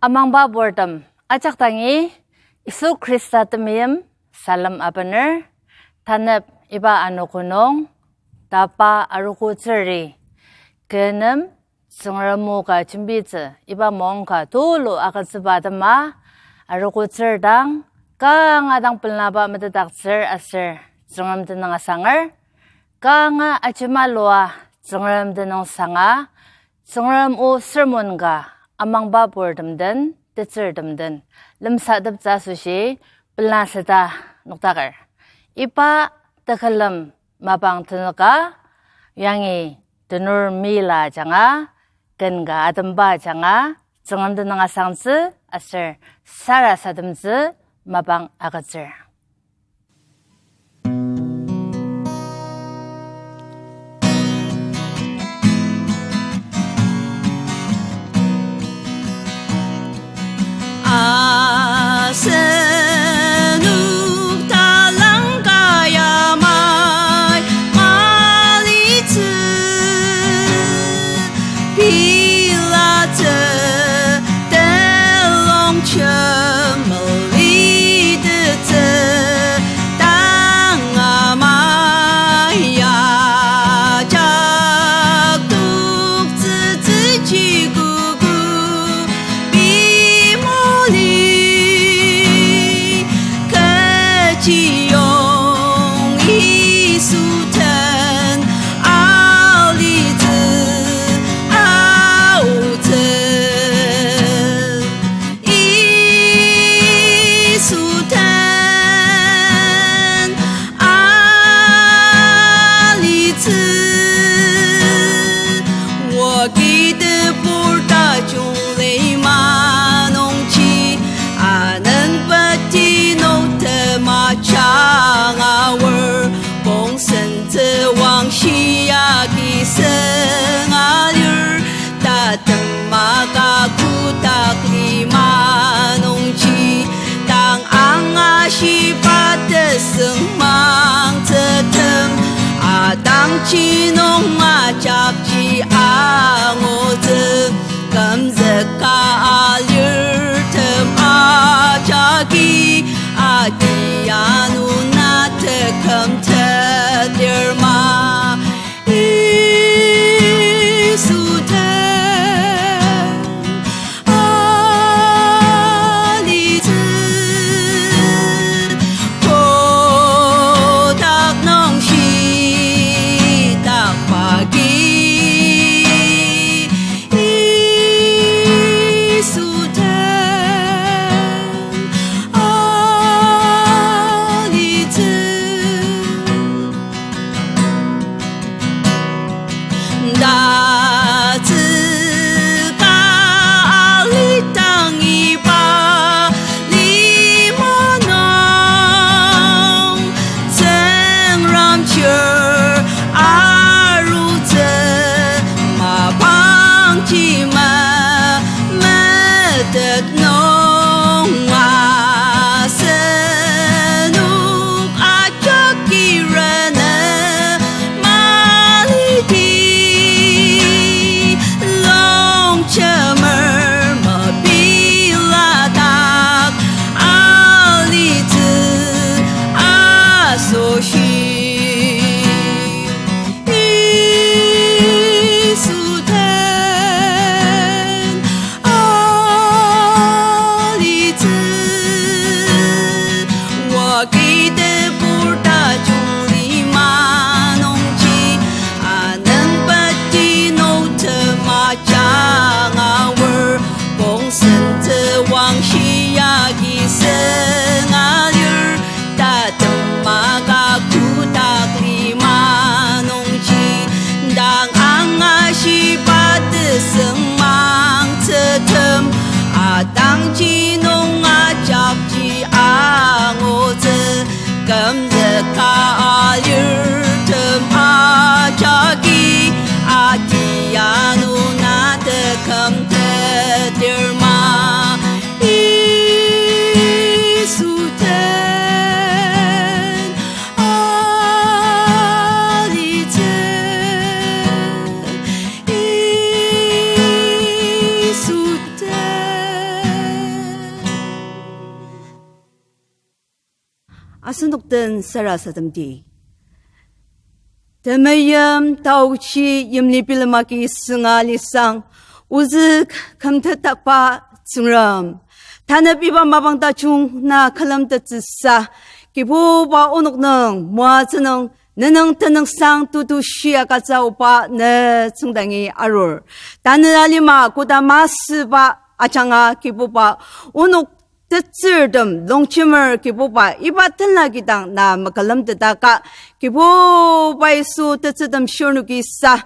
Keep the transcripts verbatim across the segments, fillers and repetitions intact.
Amangba purtem ajak dangi Yisu Khrista temeim salem abener. Tanep iba anogo nung tapa arogo tsüri kü nem Tsüngrem o ka jembitsü iba maongka tulu agütsüba atema arogo tsür dang kanga dang pelenaba metetdaktsür aser Tsüngrem tenüng asanger. Kanga ajemalua Tsüngrem tenüng sanga, Tsüngrem o sermon ka amangba purtem den, tetsürtem den lemsateptsü asoshi pelena süta nokdaker. Iba tekülem mapang tenoka yangi tenur mila ajanga, ken ka atemba ajanga, Tsüngrem tenüng asangtsü aser sarasademtsü mapang agütsür. Asenok talangka yamai malitsü, pilatsü, telongjem melitettsü, tang ama ya jak toktsütsü chikuku bimoli, kechiyong Yisu den alitsü aotsü. Yisu den alitsü, oki tebur tajung leima nungji, anen peti nung temajang aor, kongsen tsüwang shiaki seng alir, tatem maka kotak lima nungji, tang angashiba tesüngmangtsütem, atangji nung ajakji angutsü, kümzüka alirtem ajaki, ati anu na teküm tetir ma. Yisu den alitsü, kotak nung shitak pagi. Yisu den alitsü. Asenok den sarasademdi. Temeim taochi yimli bilem agi sünga lisang, ozü kümtetdakba Tsüngrem, tanep iba mapang tajung na külemtettsüsa, Kibuba onok nung moatsü nung, nenüng tenüngsang tutushi agütsü oba ne tsüngdangi arur. Tanü alima koda masüba ajanga Kibuba onok tetsürtem longjemer Kibuba iba tenla kidang na mekülemtetdaka, Kibuba Yisu tetsürtem shirnokisa,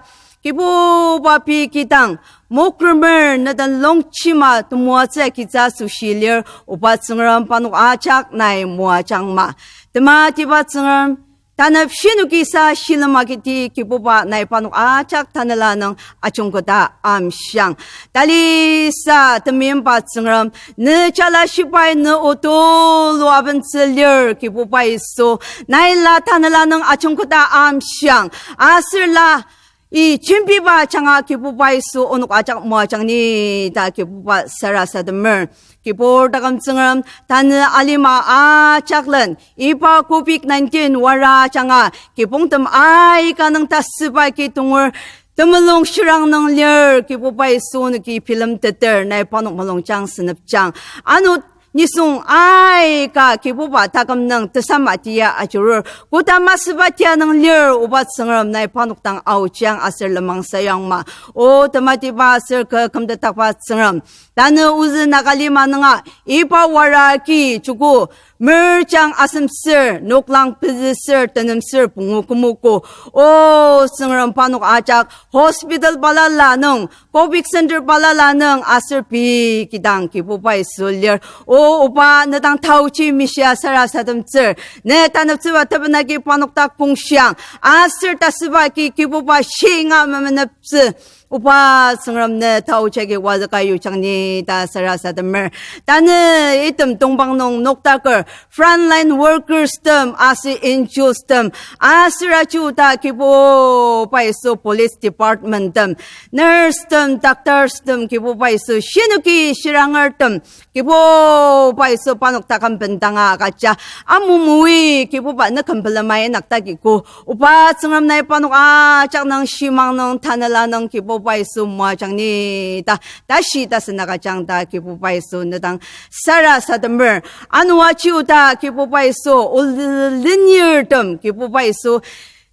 Kibuba pei kidang mokremer neden longjema temoatsü agitsü asoshi lir, oba Tsüngrem parnok ajak nai moajangma. Tematiba Tsüngrem, tanep shinokisa shilem agidi Kibuba nai parnok ajak tanela nung ajungketa amshiang. Talisa temeimba Tsüngrem, ne jala shibai ne otulu abentsü lir Kibuba Yisu, naila tanela nung ajungketa amshiang. Aser la i jembiba ajanga Kibuba Yisu onok ajak moajang ni ta Kibuba sarasademer. Kibur taküm Tsüngrem, tanü alima ajaklen iba covid nineteen wara ajanga kibongtem aika nung tasüba ki tonger temulung shirang nung lir Kibuba Yisu, onoki bilemteter nai parnok mulungjang senepjang. Ano nisung aika Kibuba taküm nung tesamatia ajurur, koda masüba tia nung lir, oba Tsüngrem nai parnok dang aochiang aser lenmang sayangma. O tematiba aser kü kümtetdakba Tsüngrem, tanü ozü Nagalima nunga iba wara ki joko merjang asemsür, noklang pezüsür, tenemsür pungu kümogo. O Tsüngrem, parnok ajak hospital balala nung, covid center balala nung aser pei kidang Kibuba Yisu lir. O oba, ne dang taochi mishia sarasademtsür, ne taneptsüba tebenagi parnok dak kongshiang, aser tasüba ki Kibuba shinga memeneptsü. Oba Tsüngrem, ne taochi agi wazüka yujang ni ta sarasademer. Tanü item tongpang nung noktaker frontline workers tem aser N G Os tem, aser aji oda Kibuba Yisu police department tem, nurse tem, doctors tem, Kibuba Yisu shinoki shirangertem, Kibuba Yisu parnok taküm bendanga agüja, amumui Kibuba ne küm pelema inyakdakiko. Oba Tsüngrem, nai parnok ajak nung shimang nung tanela nung Kibuba Yisu moajang ni ta, tashi tasen agüjang ta Kibuba Yisu ne dang sarasademer. Ano aji oda Kibuba Yisu, o lenirtem Kibuba Yisu,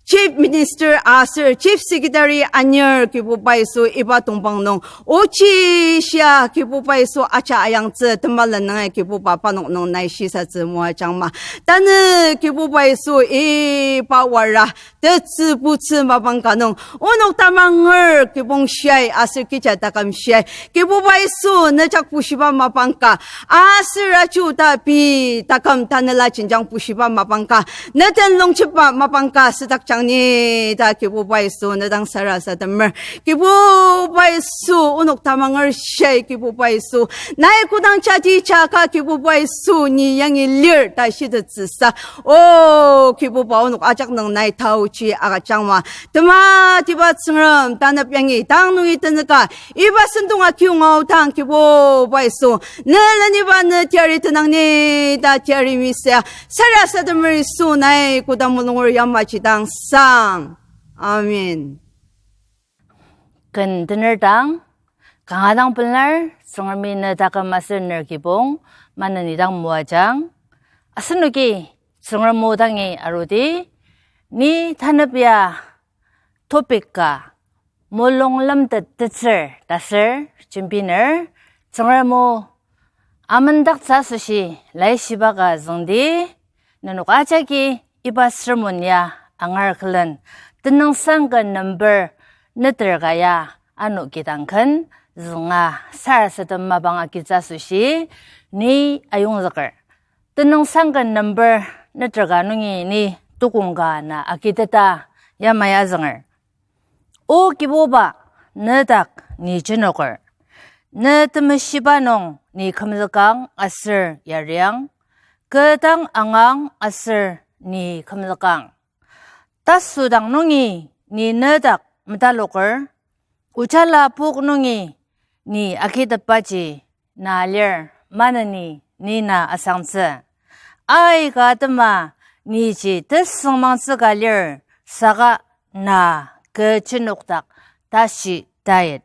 Chief Minister aser Chief Secretary anir Kibuba Yisu iba tongpang nung ochi shia Kibuba Yisu aja ayangtsü temela nunga Kibuba parnok nung nai shisatsü moajangma. Tanü Kibuba Yisu iba wara tetsü putsü mapang ka nung onok tamanger kibong shiai aser kija taküm shiai. Kibuba Yisu, ne jak pushiba mapang ka, aser aji oda pei taküm tanela jenjang pushiba mapang ka, ne den longjepa mapang ka südakjang ni ta Kibuba Yisu ne dang sarasademer. Kibuba Yisu, onok tamanger shiai Kibuba Yisu, nai kodang jaji jaka Kibuba Yisu ni yangi lir ta shitettsüsa, o Kibuba, onok ajak nung nai taochi agüjangma. Tematiba Tsüngrem, tanep yangi tang nungi tenüka iba sentong akiunga aodang Kibuba Yisu, ne leniba ne teyari tenang ni ta teyari misia sarasademer Yisu, nai koda mulunger yamaji dang sang. Amen. Ken tener dang, kanga dang pelar, Tsüngremi ne taküm aser ner kibong maneni dang moajang. Asenoki Tsüngrem o dangi arudi, ni tanep ya topic ka mulung lemtet tetsür ta ser jembiner, Tsüngrem o amendaktsü asoshi laishiba ka züngdi, nenok ajaki iba sermon ya angar külen, tenüngsang ken number neter ka ya ano kidang ken zünga sarasadem mapang agitsü asoshi ni ayongzüker. Tenüngsang ken number neter ka nungi ni tukong ka na agiteta yamai azünger. O Kibuba, nedak ni jenoker. Ne temeshiba nung ni kümzükang aser yariang, kü dang angang aser ni kümzükang. Tasüdang nungi ni nedak metaloker, ojala pok nungi ni agitepbaji na lir, maneni ni na asangtsü. Aika atema niji tesüngmangtsü ka lir, saka na kü jenokdak tashi tayet.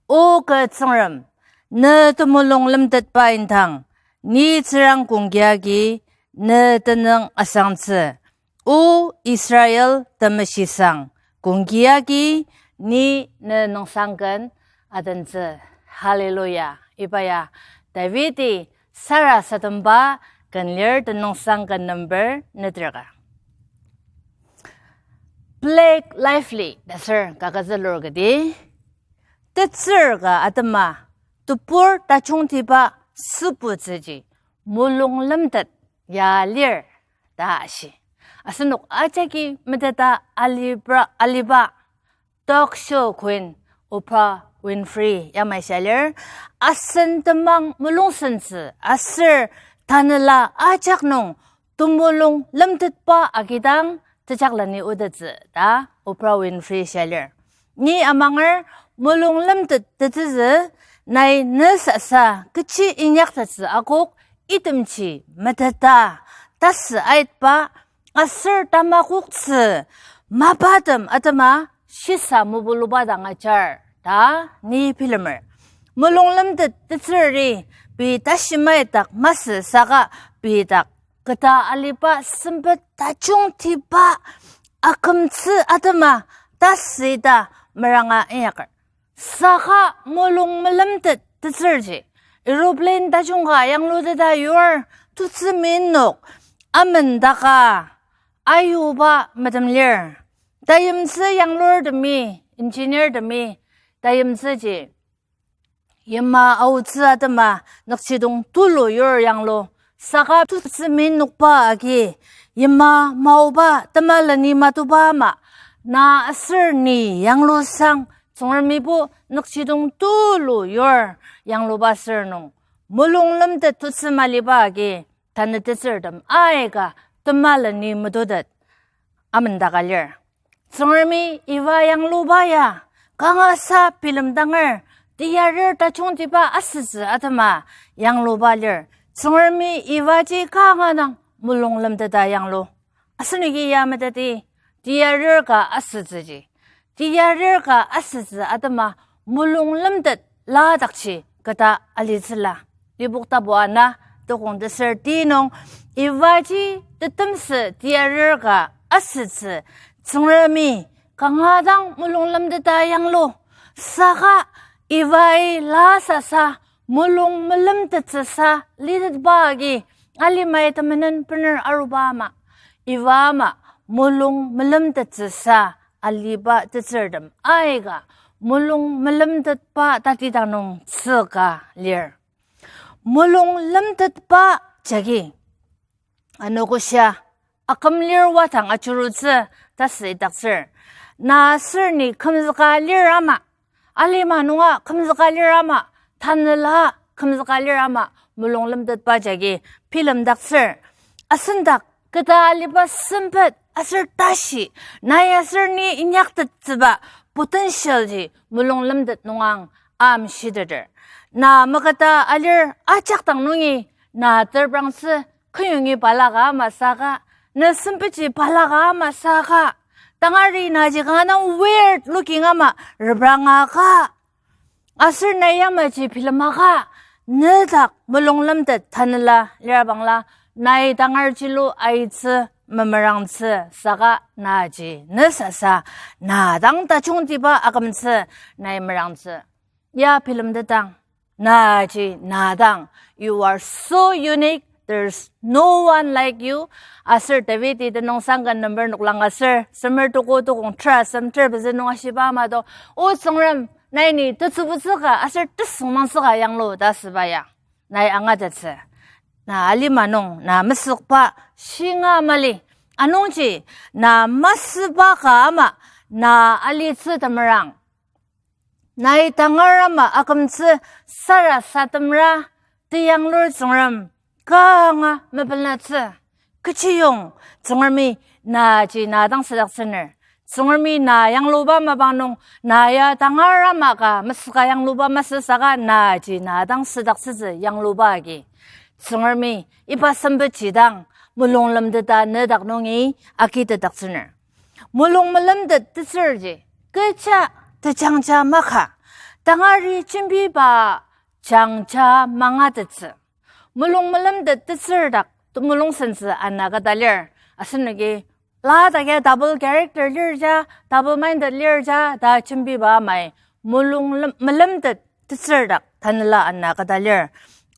O kü Tsüngrem, ne temulung lemtetba indang, ni tsürang kongki agi ne tenüng asangtsü. O Israel Temeshisang, kongki agi ni ne nüngsangken adentsü. Hallelujah. Iba ya Davidi sarasademba ken lir, tenüngsang ken number neter ka. Blake Lively ta ser kaket zülur kati, tetsür ka atema tebur tajungtiba sübutsüji mulung lemtet ya lir ta shi. Asenok ajaki meteta alibra, aliba talk show queen Oprah Winfrey yamai shia lir, asen temang mulungsentsü aser tanela ajak nung temulung lemtetba agidang tejakleni otettsü ta Oprah Winfrey shia lir. Ni amanger mulung lemtet tetsütsü, nai ne sasa kechi inyaktettsü akok itemji meteta tasü aitba aser tamakoktsü mapatem atema shisa mobuluba dang ajar ta ni bilemer. Mulung lemtet tetsüri pei tashimai dak masü saka pei dak keta aliba sempet tajungtiba akümtsü atema tasü ita meranga inyaker. Saka mulung melemtet tetsürji aeroplane tajung ka yangluteta yur tutsü minok amendaka ayuba metem lir. Tayimtsü yanglurtemi, engineertemi, tayimtsüji yima aotsü atema nükjidong tulu yur yanglu, saka tutsü minokba agi yima maoba temaleni matoba ama, na aser ni yanglusang Tsüngremibo nükjidong tulu yur yangluba aser nung mulung lemtet tutsü maliba agi tanü tetsürtem aika temaleni metotet amendaka lir. Tsüngremi iba yangluba ya kangasa bilemdanger, tiyarir tajungtiba asütsü atema yangluba lir. Tsüngremi ibaji kanga dang mulung lemteta yanglu. Asenoki ya meteti, tiyarir ka asütsüji, tiyarir ka asütsü atema mulung lemtet ladakji keta alitsüla. Lipok tapu ana, tokong teser ti nung, ibaji tetemsü tiyarir ka asütsü Tsüngremi kanga dang mulung lemteta yanglu. Saka ibai la sasa mulung melemtettsüsa litetba agi alimai temenen bener aruba ama, iba ama mulung melemtettsüsa aliba tetsürtem aika mulung melemtetba tatidang nung tsüka lir. Mulung lemtetba jagi anogoshia akümlir wadang ajurutsü tasü idaktsür. Na aser ni kümzüka lir ama, alima nunga kümzüka lir ama, tanela kümzüka lir ama, mulung lemtetba jagi bilemdaktsür. Asendak keta aliba sempet aser tashi, nai aser ni inyaktettsüba potential ji mulung lemtet nungang amshiteter. Na maketa alir ajak dang nungi na terprangtsü, keyongi balaka ama saka, ne sempetji balaka ama saka, tangari naji kanga dang weird looking ama reprangaka, aser nai yamaji bilemaka, nedak mulung lemtet tanela lirabangla, nai tangar jilu aitsü memerangtsü saka naji ne sasa, na dang tajungtiba akümtsü nai merangtsü. Ya bilemtetang, naji na dang, you are so unique, there's no one like you. Aser Davidi tenüngsang ken number noklang aser, semer tuko tokong ter, semter pezü nung ashiba ama do, O Tsüngrem, nai ni tetsübutsü ka aser tesüngmangtsü ka yanglu ta asüba ya nai angatettsü. Na alima nung na mesükba shinga mali. Anungji na masüba ka ama na alitsü temerang, nai tangar ama akümtsü sarasademra teyanglur Tsüngrem kanga mepelentsü. Kechiyong Tsüngremi naji na dang südaktsüner. Tsüngremi na yangluba mapang nung, na ya tangar ama ka mesüka yangluba masü saka naji na dang südaktsütsü yangluba agi, Tsüngremi iba sempetji dang mulung lemteta nedak nungi agitetdaktsüner. Mulung melemtet tetsürji kecha tejangja maka, tangari jembiba jangja mangatettsü. Mulung melemtet tetsür dak temulung sentsü ana keta lir. Asenoki la dak ya double character lir ja, double minded lir ja ta jembiba amai mulung lem-, melemtet tetsür dak tanela ana keta lir.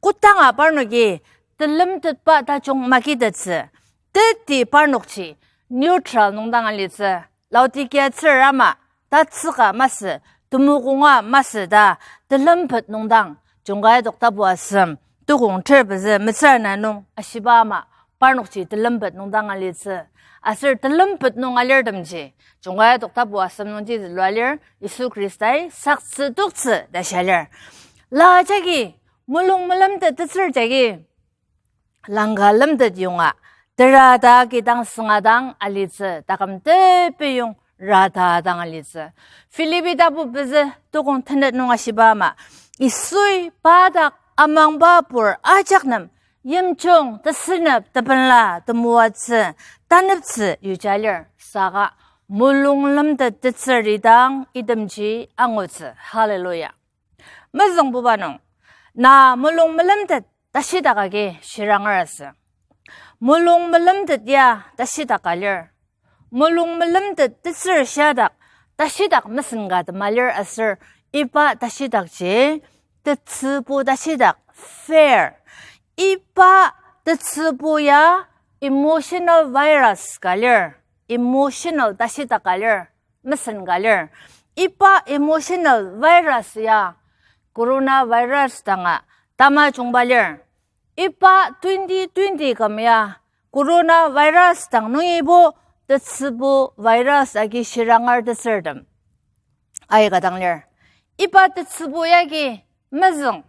Kodanga parnoki telemtetba tajung magitettsü. Teti parnokji neutral nung dang alitsü. Laodicea tsür ama, tatsüka masü, temokonga masü ta, telempet nungdang, Jungkai adok tapu asem, tukong ter pezü metsür ana nung ashiba ama, parnokji telempet nungdang alitsü. Aser telempet nung alirtemji, Jungkai adok tapu asem nungji zülua lir, Yisu Khristai saktsü toktsü ta shia lir. La jagi, mulung melemtet tetsür jagi, langka lemtet yonga, tera ta kidang sünga dang alitsü, taküm tepeyong rata dang alitsü. Philippi tapu pezü tukong tenet nung ashiba ama, Yisui pa dak amangba pur ajak nem, yimjung, tesünep, tepenla, temoatsü, taneptsü yuja lir, saka mulung lemtet tetsüri dang itemji angutsü. Hallelujah. Mezüngbuba nung, na mulung melemtet tashidak agi shiranger asü. Mulung melemtet ya tashidak ka lir. Mulung melemtet tetsür shiadak, tashidak mesen ka tema lir aser iba tashidakji tetsübu tashidak, fear. Iba tetsübu ya emotional virus ka lir, emotional tashidak ka lir, mesen ka lir. Iba emotional virus ya coronavirus danga tamajungba lir. Iba twenty twenty küm ya coronavirus dang nungibo tetsübu virus agi shiranger tetsürtem aika dang lir. Iba tetsübu yagi mezüng,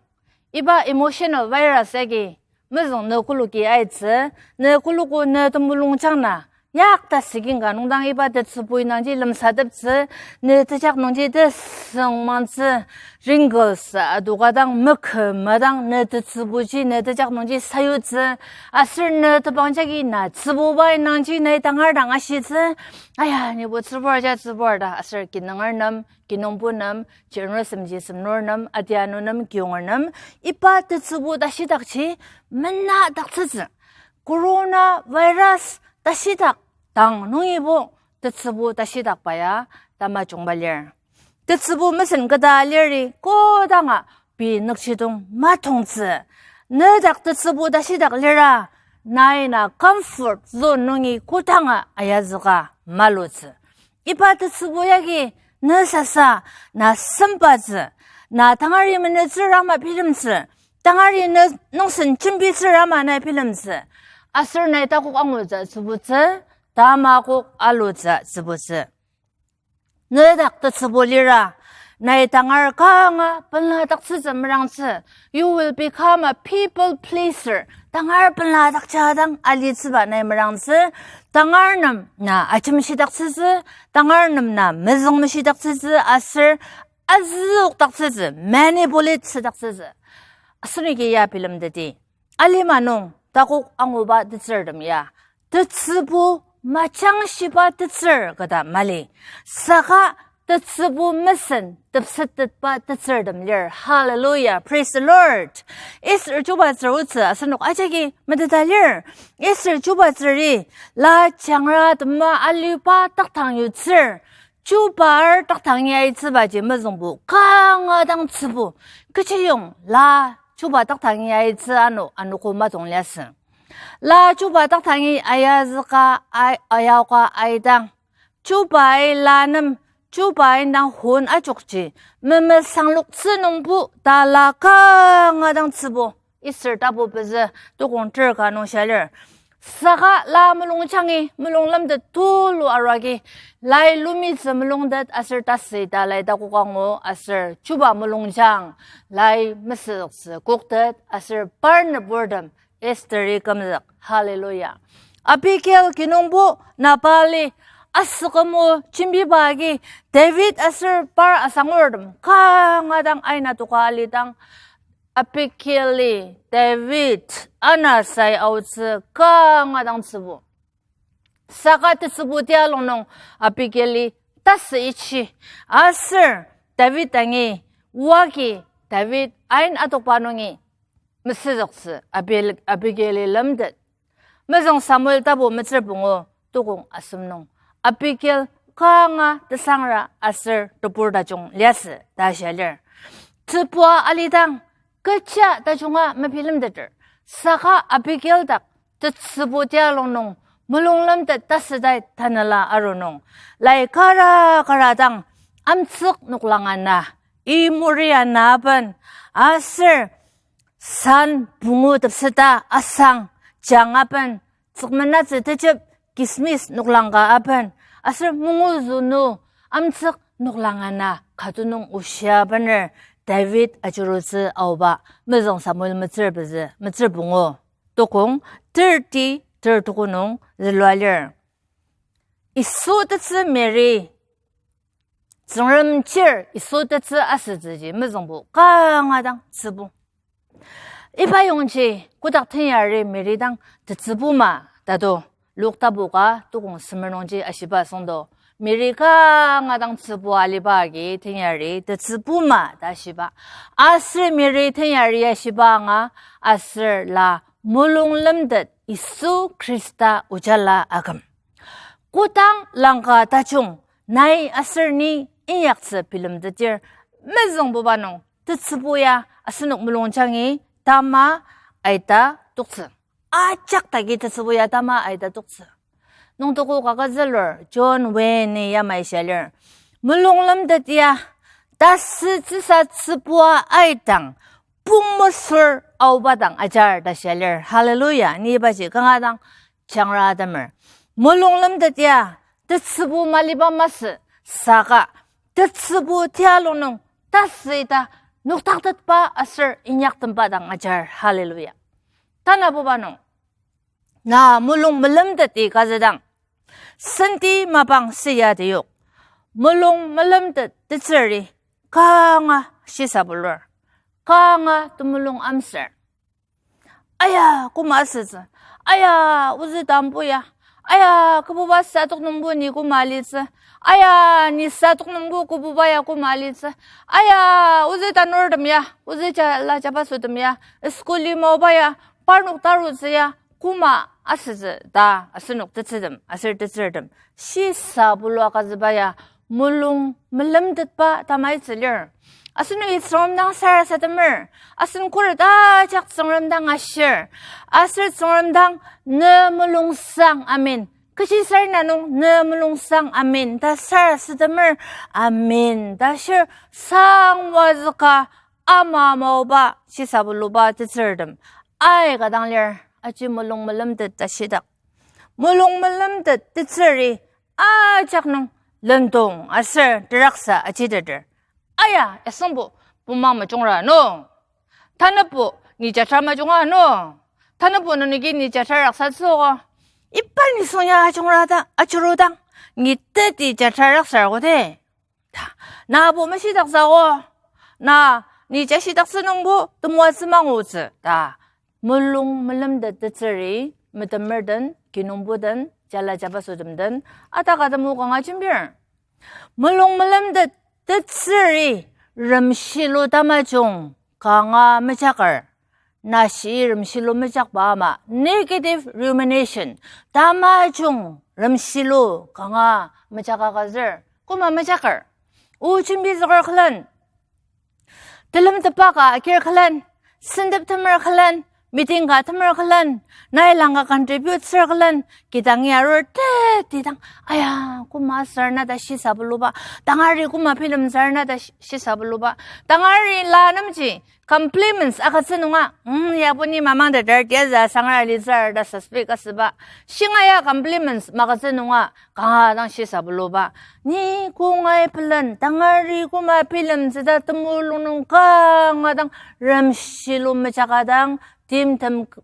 iba emotional virus yagi mezüng ne kuluki aitsü, ne kuluko ne temulungjang na, yakta siking ka nungdang iba tetsübu inangji lemsateptsü, ne tejak nungji tesüngmangtsü, wrinkles adoka dang meküm madang ne tetsübuji ne tejak nungji sayutsü, aser ne tebang jagi na tsübuba inangji nai tangar dang ashitsü, aya, nibo tsübur ja tsübur ta, aser kinunger nem, kinungpo nem, chirnur semji semnur nem, atianu nem, kiyonger nem, iba tetsübu tashidakji mena daktsütsü. Coronavirus tashidak dang nungibo tetsübu tashidakba ya tamajungba lir. Tetsübu mesen keta liri kodanga pei nükjidong matongtsü. Nedak tetsübu tashidak lira, nai na comfort zone nungi kodanga ayazüka malutsü. Iba tetsübu yagi ne sasa, na sembatsü, na tangari menütsür ama bilemtsü, tangari ne nungsen jembitsür ama nai bilemtsü, aser nai takok angutsü tsübutsü, tamakok alutsü tsübutsü. Nedak tetsübu lira, nai tangar kanga peladaktsütsü merangtsü. You will become a people pleaser. Tangar peladakja dang alitsüba nai merangtsü. Tangar nem na ajemshidaktsütsü, tangar nem na mezüngmeshidaktsütsü, aser azüokdaktsütsü, manipulate südaktsütsü. Asenoki ya bilemteti. Alima nung takok anguba tetsürtem ya tetsübu majangshiba tetsür keta mali. Saka tetsübu mesen tepsettetba tetsürtem lir. Hallelujah. Praise the Lord. Esther chubatsür otsü asenok ajaki meteta lir. Esther chubatsüri la jangra tema aliba taktang yutsür. Chubar taktangi aitsübaji mezüngbu kanga dang tsübu. Kechiyong la chuba taktangi aitsü ano anogo matong liasü. La chuba taktangi ayazüka ai-, ayaoka aidang, chubai la nem, chubai indang hon ajokji memesangloktsü nungbo ta la kanga dang tsübu. Esther tapu pezü tukong ter ka nung shia lir. Saka la mulungjangi mulung lemtet tulu arua agi, lai lumitsü mulungtet aser tasü ta lai takok angu aser chuba mulungjang, lai mesüktsü koktet aser par nüburtem Esther-i kümzük. Hallelujah. Abigail kinungbo Nabal-i asükümo jembiba agi David aser par asangurtem kanga dang aina toka alidang, Abigaili David anasai aotsü kanga dang tsübu. Saka tetsübu tialong nung Abigaili tasü ichi. Aser David dangi wagi David ain atokba nungi mesüzüktsü Abil-, Abigaili lemtet. Mezüng Samuel tapu metsür pungu tukong asem nung Abigail kanga tesangra aser tebur tajung liasü ta shia lir. Tsübua alidang kecha tajunga mebilemteter. Saka Abigail dak tetsübu tialong nung mulung lemtet tasütai tanela aru nung, lai kara kara dang amtsük noklang ana, imuri ana aben, aser san pungu tepseta asang jang aben, tsükmenatsü tejep kismis noklang ka aben, aser munguzü nu amtsük noklang ana katu nung oshia bener David ajurutsü aoba Mezüng Samuel metsür pezü, metsür pungu tukong, thirty, thirty-two nung zülua lir. Yisu tetsü Mary, Tsüngrem chir Yisu tetsü asütsüji mezüngbo kanga dang tsübu. Iba yongji kotak tenyari Mary dang tetsübu ma tato, Luk tapu ka tukong semer nungji ashiba süngdo, Mary kanga dang tsübu aliba agi tenyari tetsübu ma ta shiba. Aser Mary tenyari ashiba anga aser la mulung lemtet Yisu Khrista ojala aküm. Kodang langka tajung nai aser ni inyaktsü bilemtetir mezüngbuba nung, tetsübu ya asenok mulungjangi tama aita toktsü. Ajak dagi tetsübu ya tama aita toktsü. Nungtoko kaket zülur John Wayne-i yamai shia lir, mulung lemtet ya tasütsüsa tsübua aitang pungmesür aoba dang ajar ta shia lir. Hallelujah. Ni ibaji kanga dang jangra atemer. Mulung lemtet ya tetsübu maliba masü, saka tetsübu tialong nung tasü ita noktaktetba aser inyaktemba dang ajar. Hallelujah. Tanabuba nung, na mulung melemteti kazüdang, senti mapang siya teyok, mulung melemtet tetsüri kanga shisabulur, kanga temulung amsür. Aya, koma asütsü. Aya, ozü tambu ya. Aya, kübuba sadok nungbo ni koma alitsü. Aya, ni sadok nungbo kübuba ya koma alitsü. Aya, ozü tanurtem ya, ozü ja-, la jabasotem ya, school-i maoba ya, parnok tarutsü ya, koma asütsü ta asenok tetsütem aser tetsürtem shisabulua kazüba ya mulung melemtetba tamaitsü lir. Asenoki Tsüngrem dang sarasademer, asen khuret ajak Tsüngrem dang ashir, aser Tsüngrem dang ne mulungsang amen, kechi sarena nung ne mulungsang amen ta sarasademer, amen ta shir, sangwazüka ama maoba shisabuluba tetsürtem aika dang lir, aji mulung melemtet ta shitak. Mulung melemtet tetsüri ajak nung lendong aser teraksa ajiteter. Aya, yasüngbo, puma majungra no. Tanübo, ni jatra majunga no. Tanübo nenoki ni jatra raksatsüogo. Iba nisung ya ajungra ta, ajurudang, ni teti jatra raksar kote. Ta, nabo meshidaktsüogo. Na, ni jashidaktsü nungbo temoatsü mangutsü ta mulung melemtet tetsüri, metemer den, kinungpo den, jala jabasotem den, ataka temo kanga jembir. Mulung melemtet tetsüri remshilu tamajung kanga mejaker. Nashi remshilu mejakba ama negative rumination, tamajung remshilu kanga mejaka kazür, koma mejaker. O jembizüker külen, telemtepba ka akir külen, sentep temer külen, meeting ka temer külen, nai langka contribute sür külen, kidangi arur tetidang, aya, koma sür na ta shisabuluba, tangari koma bilemtsür na ta shi-, shisabuluba, tangari la nemji compliments agütsü nunga, mm, yabo ni mamangteter tiaza sangra litsür ta suspect asüba, shinga ya compliments magütsü nunga, kanga dang shisabuluba, ni kongai pelen, tangari koma bilemtsü ta temulung nung kanga dang remshilu mejaka dang, timtem k-,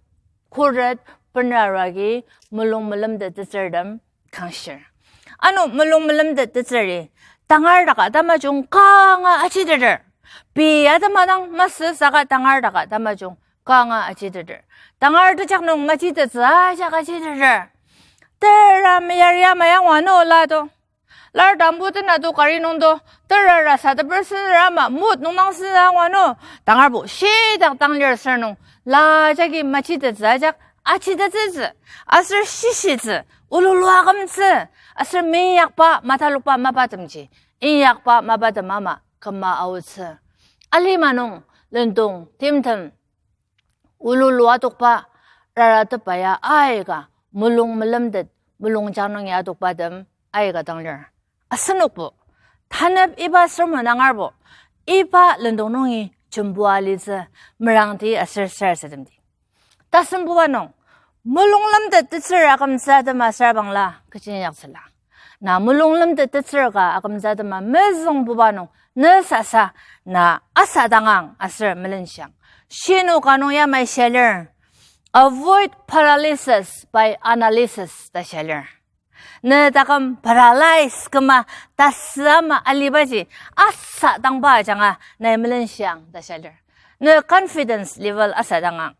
khuret benra agi mulung melemtet tetsürtem kangshir. Ano mulung melemtet tetsüri, tangar daka tamajung kanga ajiteter. Pei atema dang masü saka tangar daka tamajung kanga ajiteter. Tangar tejak nung majitettsü ajak ajiteter. Tera meyari ama yangwa no la to. Lar tambu tena to kari nung to, terara sateper senzür ama mood nung dang senzür angwa no, tangarbo shitak dang lir sür nung, la jagi majitettsü ajak, ajitettsütsü, aser shishitsü, ululu akümtsü, aser meinyakba matalokba mapatemji, inyakba mapatem ama küma aotsü. Alima nung, lendong, timtem, ululu atokba, rara tepaya aika, mulung melemtet, mulungjang nung ya atokbatem aika dang lir. Asenokbo, tanep iba sermon angarbo, iba lendong nungi jembua alitsü, merangdi aser sarasademdi. Tasembuba nung, mulung lemtet tetsür akümtsü atema sür bangla, kechi inyaktsüla. Na mulung lemtet tetsür ka akümtsü atema mezüngbuba nung, ne sasa, na asadangang aser melenshiang. Shinu ka nung yamai shia lir, avoid paralysis by analysis ta shia lir. Ne taküm paralyze küma tasü ama alibaji asadangba ajanga nai melenshiang ta shia lir. Ne confidence level asadangang.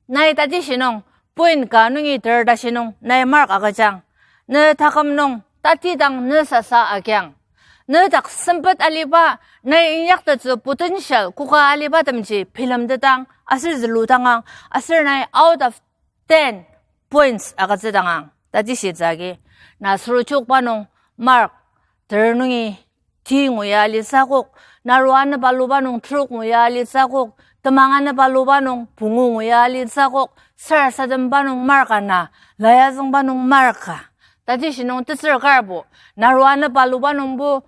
Nai tatishi nung, point ka nungi ter tashi nung, nai mark agüjang. Ne taküm nung, tatidang ne sasa agiang. Ne dak sempet aliba, nai inyaktettsü potential koka alibatemji bilemtetang, aser züludangang, aser nai out of ten points agütsüdangang. Tatishitsü agi, na sürchokba nung mark ter nungi ti nguya alitsü akok, naru anepaluba nung trok nguya alitsü akok, temang anepaluba nung pungu nguya alitsü akok, sarasademba nung mark ana, layazüngba nung mark a. Tatishi nung tetsür karbo, naru anepaluba nungbo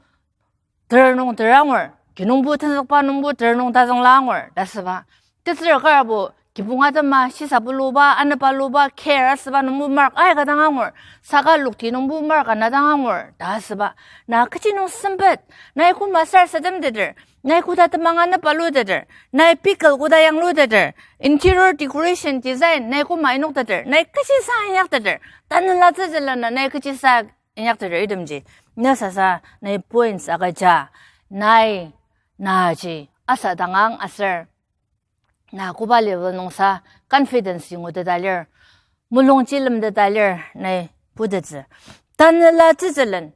ter nung ter angur, kinungbo tenzükba nungbo ter nung tazüngla angur, ta asüba. Tetsür karbo, kibong atema, shisapeluba, anepaluba, care asüba nungbo mark aika dang angur, saka lokti nungbo mark ana dang angur, ta asüba. Na kechi nung sempet, nai koma sarasademteter, nai koda temang anepaluteter, nai pickle koda yangluteter, interior decoration design nai koma inokteter, nai kechisa inyakteter, tanela tsütsülena nai kechisa inyakteter itemji. Ne sasa nai points agüja, nai naji asadangang aser na koba level nungsa confidence yonguteta lir, mulung chilemteta lir nai putettsü. Tanela tsütsülen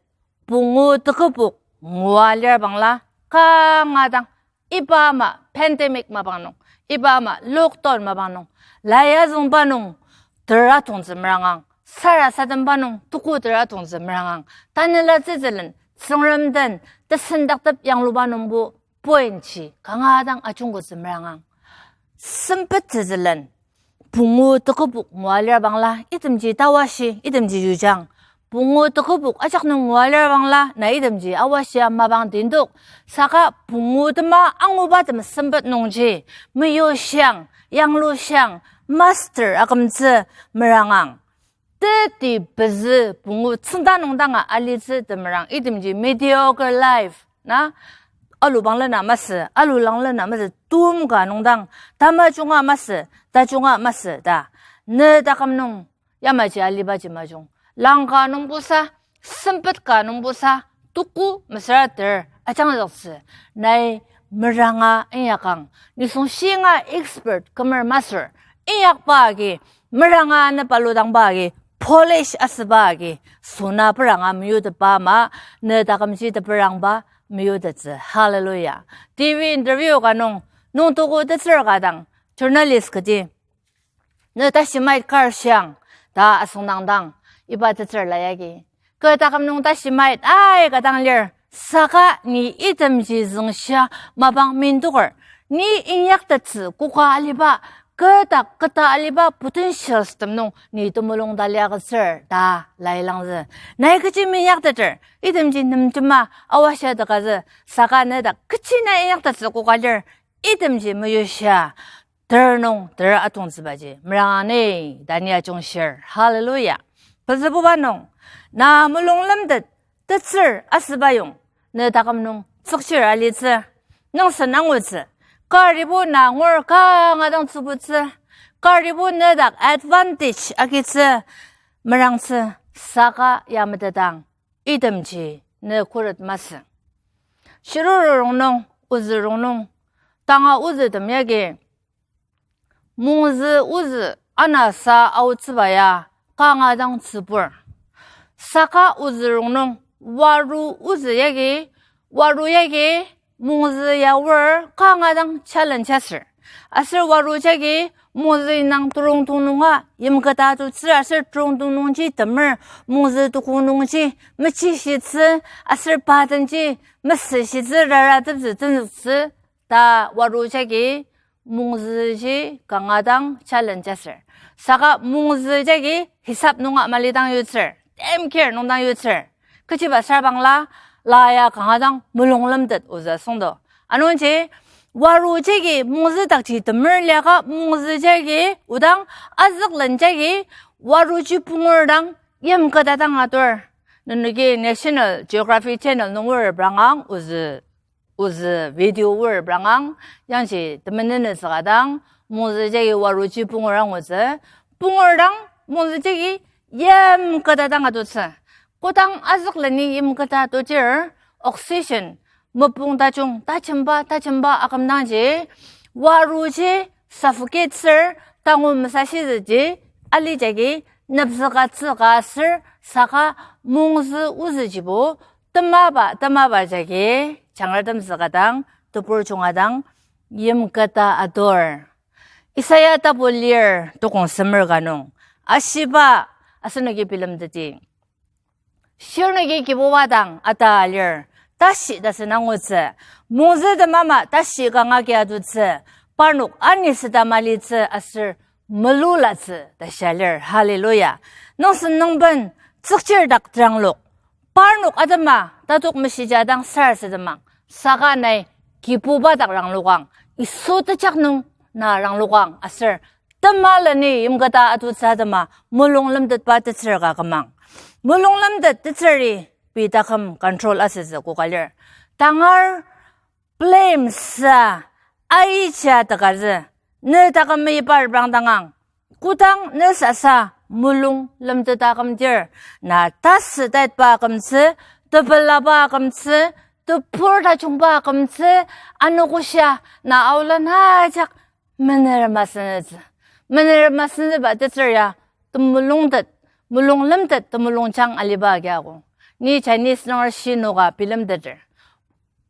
pungu tekübok ngua lir bangla kanga dang iba ama pandemic mapang nung, iba ama lockdown mapang nung, layazüngba nung tera tongtsü merangang, sarasademba nung tuku tera tongtsü merangang, tanela tsütsülen Tsüngrem den tesendaktep yangluba nungbo point ji kanga dang ajungkotsü merangang. Sempet tsütsülen pungu tekübok ngua lir bangla itemji tawashi, itemji yujang. Pungu tekübok ajak nung ngua lir bangla na itemji awashia mapang tindok. Saka pungu tema anguba tem sempet nungji meyushiang, yanglushiang, master akümtsü merangang. Teti pezü pungu tsüngda nung danga alitsü temerang itemji mediocre life na, alubang lena masü, alulang lena masü, tum ka nung dang, tamajunga masü, tajunga masü ta. Ne taküm nung yamaji alibaji majung, langka nungbosa, sempet ka nungbosa, tuku mesüra ter ajangzüktsü, nai meranga inyakang. Nisung shinga expert kümer masür, inyakba agi, meranga ne paludangba agi, polish asüba agi, süna peranga meyutepba ama, ne takümji teperangba meyutettsü. Hallelujah. T V interview ka nung, nung tuku tetsür ka dang, journalist kati, ne tashi mait kar shiang ta asüngdangdang, iba tetsür la yagi, kü taküm nung tashi mait aika dang lir, saka ni itemji züngshia mapang mindoker, ni inyaktettsü koka aliba, kü dak keta aliba potentials tem nung ni temulung talia agütsür ta lailangzü. Nai kechi minyakteter, itemji nemtema awashia tekazü, saka ne dak kechi nai inyaktettsü koka lir, itemji meyushia ter nung ter atongtsübaji meranga ni ta ni ajungshir. Hallelujah. Pezübuba nung, na mulung lemtet tetsür asüba yong, ne taküm nung tsükchir alitsü, nüngsen angutsü, karibo na ngur kanga dang tsübutsü, karibo ne dak advantage agitsü merangtsü, saka ya metetang, itemji ne khuret masü. Shiruru rongnung ozü rongnung, tanga ozütem yagi mongzü ozü anasa aotsüba ya kanga dang tsübur. Saka ozü rongnung waru ozü yagi, waru yagi mongzü ya aor kanga dang challenge asür. Aser waru jagi mongzü indang turong tung nunga yimketa tutsür aser turong tung nungji temer mongzü tukong nungji mechishitsü aser pa denji mesüshitsü rarateptsü tenzüktsü ta waru jagi mongzüji kanga dang challenge asür. Saka mongzü jagi hisap nunga mali dang yutsür, temkir nung dang yutsür. Kechiba sarbangla, la ya kanga dang mulung lemtet ozü süngdo. Anungji, waru jagi mongzü dakji temer liaka mongzü jagi odang azüklen jagi waruji pungur dang yimketa dang atur. Nenoki National Geography Channel nung orprangang ozü, ozü video orprangang, yangji temenenü süka dang, mongzü jagi waruji pungur angutsü, pungur dang mongzü jagi yimketa dang atutsü. Kodang azükleni yimketa atutir, oxygen, mopung tajung tajemba tajemba akümdangji, waruji suffocate sür, tangu mesashitsüji, ali jagi nepzüka tsüka aser saka mongzü ozüjibo temaba temaba jagi jangratem süka dang tebur junga dang yimketa atur. Isaiah tapu lir tukong semer ka nung ashiba asenoki bilemteti. Shirnoki Kibuba dang ata lir, tashi tasen angutsü, mongzütem ama tashi kanga ki atutsü, parnok anisüta malitsü aser melulatsü ta shia lir. Hallelujah. Nungsen nungben tsükchir dak teranglok, parnok atema tatok meshija dang sarasademang, saka nai Kibuba dak ranglokang, Yisu tejak nung na ranglokang aser temaleni yimketa atutsü atema mulung lemtetba tetsür ka kümang. Mulung lemtet tetsüri pei taküm control asütsü koka lir. Tangar blame sa aicha tekazü, ne taküm meibar brang dangang. Kodang ne sasa mulung lemteta akümdir, na tasü taitba akümtsü, tepelaba akümtsü, tepur tajungba akümtsü, anogoshia na aola na ajak menerem asüngzütsü. Menerem asüngzüba tetsür ya temulungtet, mulung lemtet temulungjang aliba agi ako. Ni Chinese nunger shinoka bilemteter,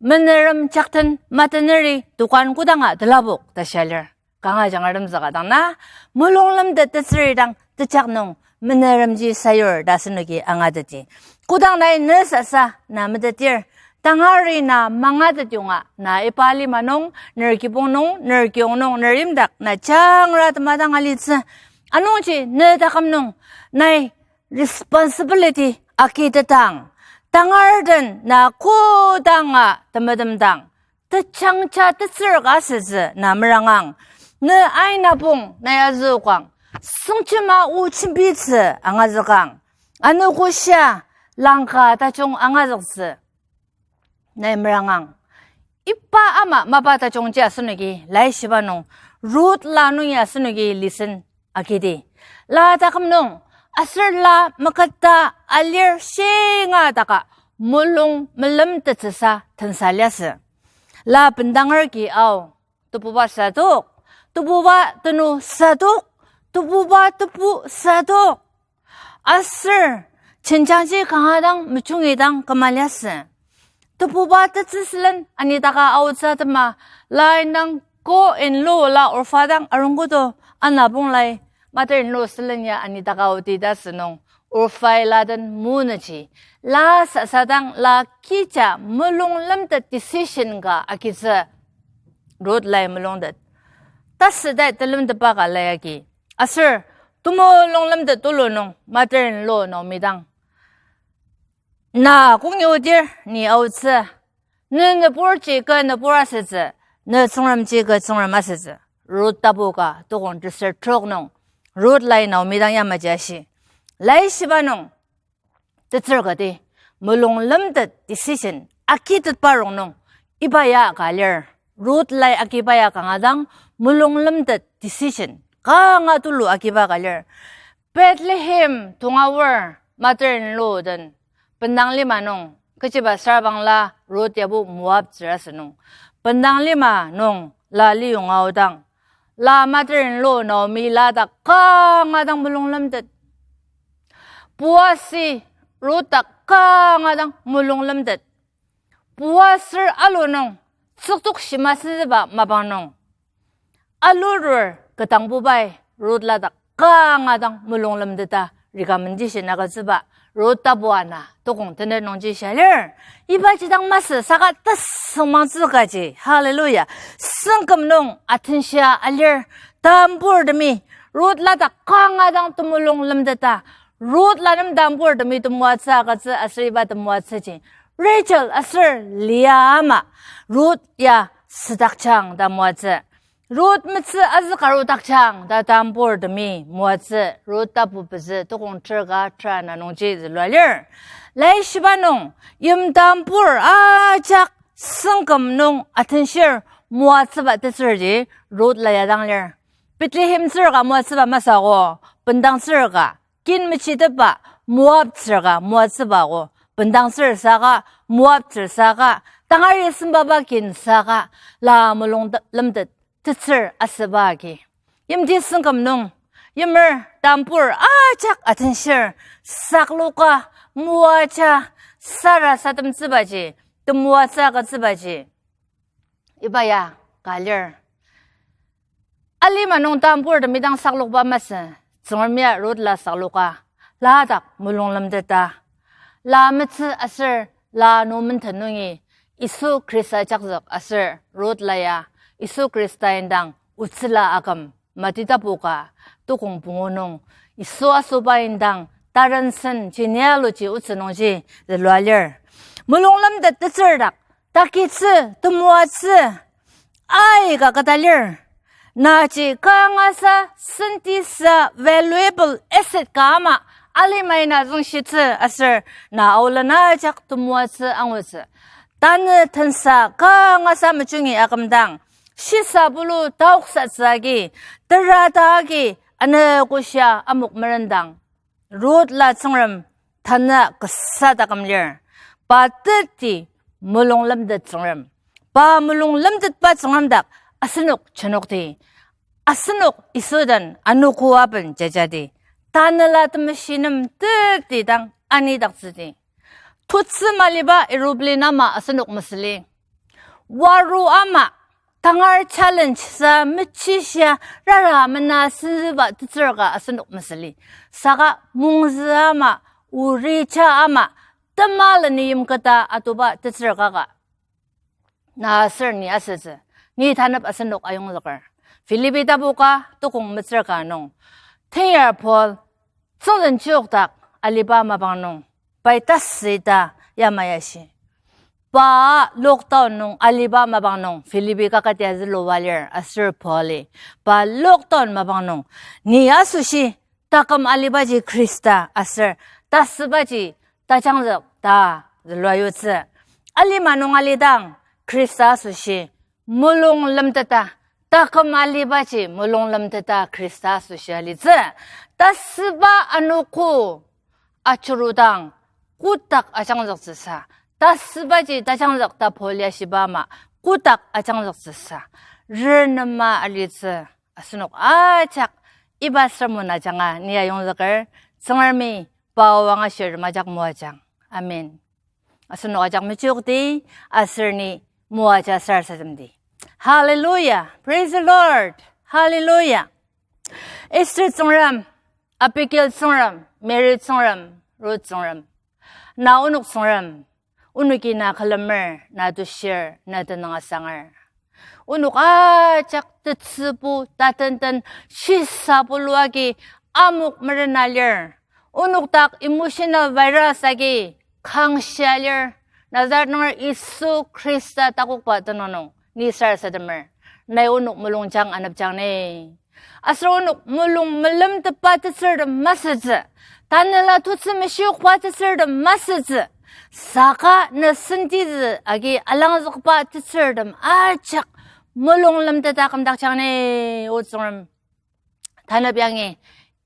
menerem jakten mateneri dokan kodanga telabok ta shia lir. Kanga jangratem süka dang na, mulung lemtet tetsüri dang tejak nung meneremji sayur ta asenoki angateti. Kodang nai ne sasa na metetir, tangari na mangatet yonga na iba lima nung, ner kibong nung, ner kiyong nung, ner yimdak na jangra temadang alitsü. Anungji ne taküm nung nai responsibility agitetang, tangar den na kodanga temedemdang, tejangja tetsür ka asütsü na merangang. Ne aina pong nai azükang, süngjema o jembitsü angazükang, anogoshia langka tajung angazüktsü nai merangang. Iba ama mapa tajungji asenoki laishiba nung, Ruth la nungi asenoki lesson agidi. La taküm nung, aser la maketa alir shinga daka mulung melemtettsüsa tensa liasü. La bendanger ki ao, tebuba sadok, tebuba tenu sadok, tebuba tebu sadok. Aser jenjangji kanga dang mejungi dang küma liasü. Tebuba tetsü sülen anitaka aotsü atema, la indang co-in-law la Orpah dang arungkodo, anapong lai mother-in-law sülen ya anitaka aoti ta asünung, Orpah-i la den munüji, la sasadang la kija mulung lemtet decision ka agitsü, Ruth lai mulungtet. Tasütai telemtetba ka lai agi. Aser temulung lemtet tulu nung mother-in-law Naomi dang, na kongyudir ni aotsü, ne nüburji kü nübur asütsü, ne tsüngremji kü tsüngrem asütsü. Ruth tapu ka tukong teser trok nung, Ruth lai Naomi dang yamaji ashi. Laishiba nung, tetsür kati, mulung lemtet decision agitetba rongnung, iba ya ka lir. Ruth lai agiba ya kanga dang mulung lemtet decision kanga tulu agiba ka lir. Bethlehem tonga aor mother-in-law den bendang lima nung, kechiba sarbangla Ruth yabo Moabtsür asünung, Bendang lima nung la liyonga aodang, la mater-in lo Naomi la dak kanga dang mulung lemtet. Boasi Rut dak kanga dang mulung lemtet. Boaser alu nung tsüktok shima süzüba mapang nung, alurur ketdangbubai Rut la dak kanga dang mulung lemteta recommendation agütsüba Rut tapu ana tokong tenet nungji shia lir. Ibaji dang masü saka tesüngmangtsü kaji. Hallelujah. Sengküm nung atenshia alir, tambur temi Rut la dak kanga dang temulung lemteta, Rut la nem tambur temi temoatsü agütsü aser iba temoatsüji Rachel aser Leah ama Rut ya südakjang ta moatsü. Rut metsü azükarudakjang ta tambur temi moatsü Rut tapu pezü tokong ter ka ter ana nungji zülua lir. Laishiba nung yimtambur ajak sengküm nung atenshir moatsüba tetsürji Rut la ya dang lir. Bethlehem tsür ka moatsüba masü ko, bendang tsür ka, kin mechitepba Moab tsür ka moatsüba ko, bendang tsür saka, Moab tsür saka, tangari sembaba kin saka, la mulung te-, lemtet tetsür asüba agi. Yimti sengküm nung, yimer tambur ajak atenshir, sakloka, moaja, sarasademtsübaji, temoatsü agütsübaji iba ya ka lir. Alima nung tambur temi dang saklokba masü, Tsüngrem ya Rut la sakloka, la dak mulung lemteta, la metsü aser la nu menten nungi Yisu Khrista jakzük aser Rut la ya Yisu Khrista indang otsüla aküm Mati tapu ka tokong pungu nung Yisu asoba indang tarensen genealogy otsü nungji zülua lir. Mulung lemtet tetsür dak takitsü, temoatsü, aika keta lir. Naji kangasa sentisa valuable asset ka ama alimai na züngshitsü aser na aolen ajak temoatsü angutsü. Tanü tensa kangasa mejungi akümdang, shisa bulu taoksatsü agi, terata agi, anogoshia amok merendang, Rut la Tsüngrem tanü kasa taküm lir. Pa teti mulung lemtet Tsüngrem. Pa mulung lemtetba Tsüngrem dak asenok jenokdi, asenok Yisu den anogo aben jajadi, Tanela Temeshi nem teti dang anidaktsüdi. Tutsü maliba aeroplane ama asenok mesüli. Waru ama, tangar challenge sa mechishia rara mena senzüba tetsür ka asenok mesüli. Saka mungzü ama, uricha ama, tema leni yimketa atuba tetsür ka ka, na aser ni asütsü, ni tanep asenok ayongzüker. Philippi tapu ka tokong metsür ka nung, tenyar Paul tsüngden chiyokdak aliba mapang nung, pai tasü ita yamai ashi. Pa lockdown nung aliba mapang nung Philippi kakatia zülua lir aser Pauli pa lockdown mapang nung, ni asoshi taküm alibaji Khrista aser tasübaji tajangzük ta zülua yutsü. Alima nung alidang Khrista asoshi mulung lemteta, taküm alibaji mulung lemteta Khrista asoshi alitsü. Tasüba anogo achurudang kotak ajangzüktsüsa, tasübaji tajangzük ta Paul ya shiba ama kotak ajangzüktsüsa renema alitsü. Asenok ajak iba sermon ajanga ni ayongzüker, Tsüngremi pa o angashir majak moajang. Amen. Asenok ajak mechiyokdi, aser ni moaja sarasademdi. Hallelujah. Praise the Lord. Hallelujah. Esther Tsüngrem, Abigail Tsüngrem, Mary Tsüngrem, Ruth Tsüngrem, na onok Tsüngrem, onoki na külemer, na tushir, na tenüng asanger. Onok ajak tetsübu tatenten shisa bulu agi amok merena lir. Onok dak emotional virus agi kangshia lir. Nazaret nunger Yisu Khrista takokba tenüng nung ni sarasademer, nai onok mulungjang anepjang ni. Aser onok mulung melemtetba tetsürtem masütsü, tanela tutsü meshiokba tetsürtem masütsü, saka ne sentitsü agi alangzükba tetsürtem ajak mulung lemteta kümdakjang ni, O Tsüngrem. Tanep yangi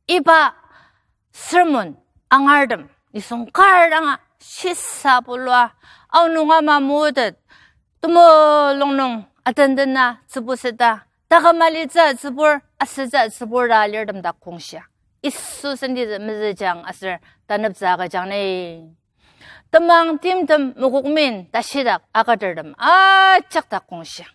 iba sermon angartem nisung kar danga shisa bulua aonung ama motet, temulung nung atendena tsübuseta, taküm alitsü tsübur, asütsü tsübur ta alirtem dak kongshiang. Yisu sentitsü mezüjang aser taneptsü agüjang ni. Temang timtem mokokmen tashidak agütertem ajak dak kongshiang.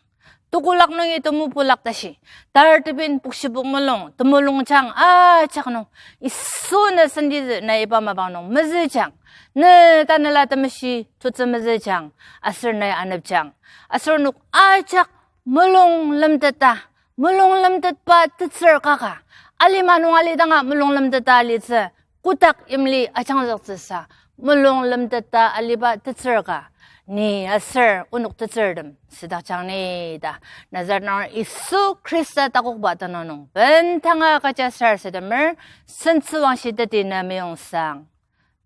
Tekolak nungi temopulak tashi, tartepin pukshibok mulung, temulungjang ajak nung, Yisu ne sentitsü na iba mapang nung mezüjang, ne Tanela Temeshi tutsü mezüjang, aser nai anepjang, aser onok ajak mulung lemteta, mulung lemtetba tetsür kaka, alima nung alidanga mulung lemteta alitsü, kotak yimli ajangzüktsüsa, mulung lemteta aliba tetsür ka, ni aser onok tetsürtem südakjang ni ta, Nazaret nunger Yisu Khrista takokba tenüng nung bendanga kecha sarasademer, sentsüwangshi teti na meyongsang.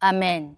Amen.